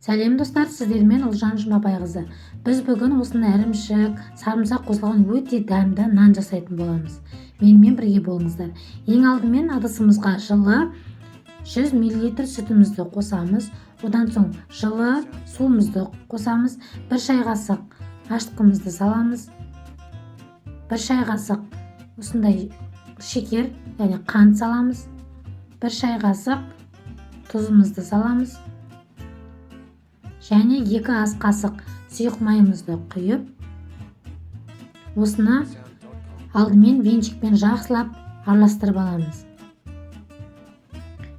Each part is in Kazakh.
Сәлем достар, сіздермен Ұлжан Жұмабайқызы. Біз бүгін осындай ірімшік, сарымсақ қосылған өте дәмді нан жасайтын боламыз. Менімен бірге болыңыздар. Ең алдымен ыдысымызға жылы 100 мл сүтімізді қосамыз. Одан соң жылы суымызды қосамыз. 1 шай қасық ашытқымызды саламыз. 1 шай қасық осындай шекер, яғни қант саламыз. 1 шай қасық тұзымызды саламыз. Және 2 ас қасық сұйық майымызды құйып, осыны алдымен венчикпен жақсылап араластырып аламыз.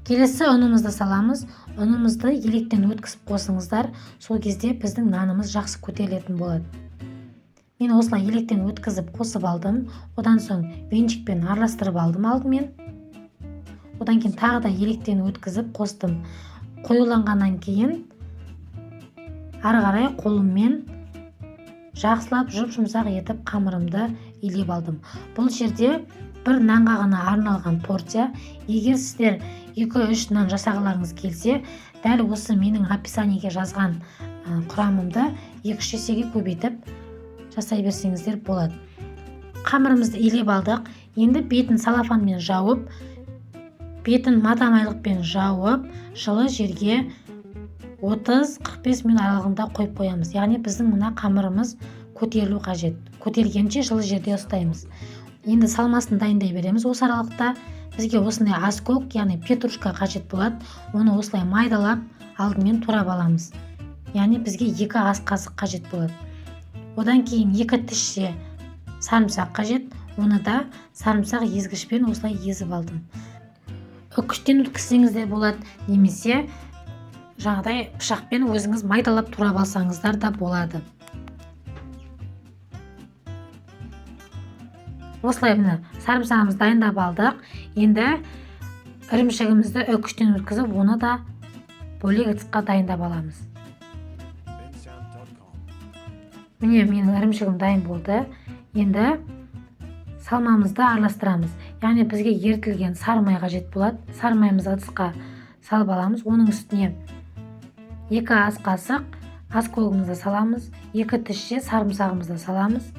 Келесі ұнымызды саламыз. Ұнымызды електен өткізіп қосыңыздар, сол кезде біздің нанымыз жақсы көтерілетін болады. Мен осылай електен өткізіп қосып алдым. Одан соң венчикпен араластырып алдым алдымен. Одан кейін тағы да електен өткізіп қостым. Қоюланғаннан кейін ары қарай қолыммен жақсылап жұп-жұмсақ етіп қамырымды илеп алдым. Бұл жерде бір нанға ғана арналған порция. Егер сіздер 2-3 нан жасағыларыңыз келсе, дәл осы менің описаниеге жазған құрамымды 2-3 есеге көбейтіп жасай берсеңіздер болады. Қамырымызды илеп алдық. Енді бетін салафанмен жауып, бетін мата майлықпен жауып, жылы жерге 30-45 минут аралығында қойып қоямыз. Яғни біздің мына қамырымыз көтерілу қажет. Көтерілгенше жылы жерде ұстаймыз. Енді салмасын дайындай береміз. Осы аралықта бізге осындай аскөк, яғни петрушка қажет болады. Оны осылай майдалап алдымен турап аламыз. Яғни бізге 2 ас қасық қажет болады. Одан кейін 2 тісше сарымсақ қажет. Оны да сарымсақ езгішпен осылай езіп алдым. Үкіштен өткізсеңіз де болады, немесе жаңағыдай пышақпен өзіңіз майдалап турап алсаңыздар да болады. Осылай міне сарымсағымызды дайындап алдық. Енді ірімшігімізді үкіштен өткізіп, оны да бөлек ыдысқа дайындап аламыз. Міне менің ірімшігім дайын болды. Енді салмамызды араластырамыз. Яғни бізге ерітілген сары май қажет болады. Сары майымызды ыдысқа салып аламыз. Оның үстіне 2 ас қасық ас көгімізді саламыз, 2 тісше сарымсағымызды саламыз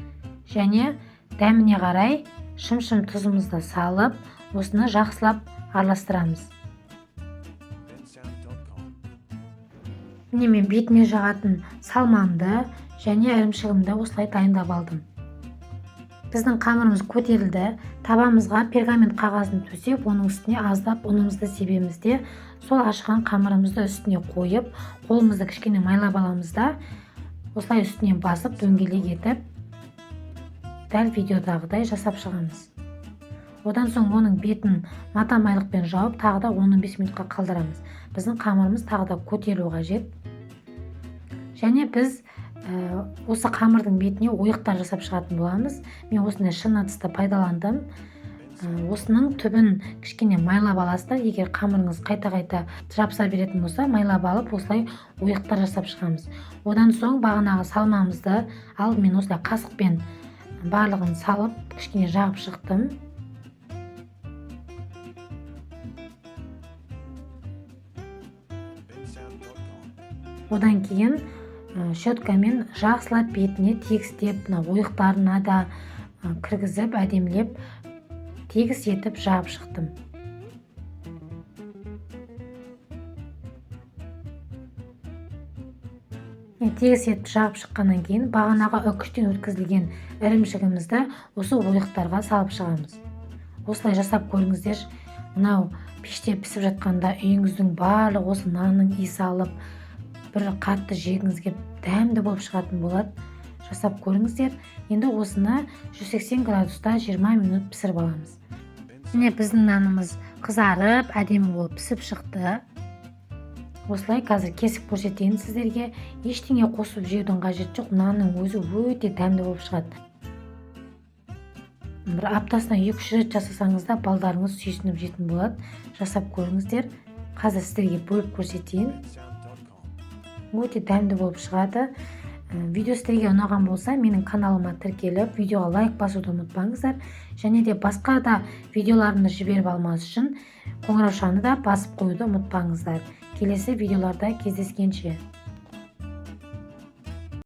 және дәміне қарай шым-шым тұзымызды салып, осыны жақсылап араластырамыз. Міне мен бетіне жағатын салмамды және ірімшігімді осылай дайындап алдым. Біздің қамырымыз көтерілді. Табамызға пергамент қағазын төсеп, оның үстіне аздап ұнымызды себеміз де, сол ашқан қамырымызды үстіне қойып, қолымызды кішкене майлап аламыз да, осылай үстінен басып дөңгелек етіп, дәл видеодағыдай жасап шығамыз. Одан соң оның бетін мата майлықпен жауып, тағы да 15 минутқа қалдырамыз. Біздің қамырымыз тағы да көтерілу қажет. Және біз осы қамырдың бетіне ойықтар жасап шығатын боламыз. Мен осындай шыны ыдысты пайдаландым. Осының түбін кішкене майлап аласыздар. Егер қамырыңыз қайта-қайта жабыса беретін болса, майлап алып осылай ойықтар жасап шығамыз. Одан соң бағанағы салмамызды алдымен осылай қасықпен барлығын салып кішкене жағып шықтым. Одан кейін щеткамен жақсылап бетіне тегістеп, мына ойықтарына да кіргізіп, әдемілеп тегіс етіп жағып шықтым. Тегіс етіп жағып шыққаннан кейін бағанағы үкіштен өткізілген ірімшігімізді осы ойықтарға салып шығамыз. Осылай жасап көріңіздерші. Мынау пеште пісіп жатқанда үйіңіздің барлығы осы нанның иісі алып, бір қатты жегіңіз келіп, дәмді болып шығатын болады. Жасап көріңіздер. Енді осыны 180 градуста 20 минут пісіріп аламыз. Міне біздің нанымыз қызарып, әдемі болып пісіп шықты. Осылай қазір кесіп көрсетейін сіздерге. Ештеңе қосып жеудің қажеті жоқ. Нанның өзі өте дәмді болып шығады. Бір аптасына 2-3 рет жасасаңыз да балдарыңыз сүйсініп жейтін болады. Жасап көріңіздер. Қазір сіздерге бөліп көрсетейін. Өте дәмді болып шығады. Видео сіздерге ұнаған болса, менің каналыма тіркеліп, видеоға лайк басуды ұмытпаңыздар. Және де басқа да видеоларымды жіберіп алмас үшін қоңыраушаны да басып қоюды ұмытпаңыздар. Келесі видеоларда кездескенше.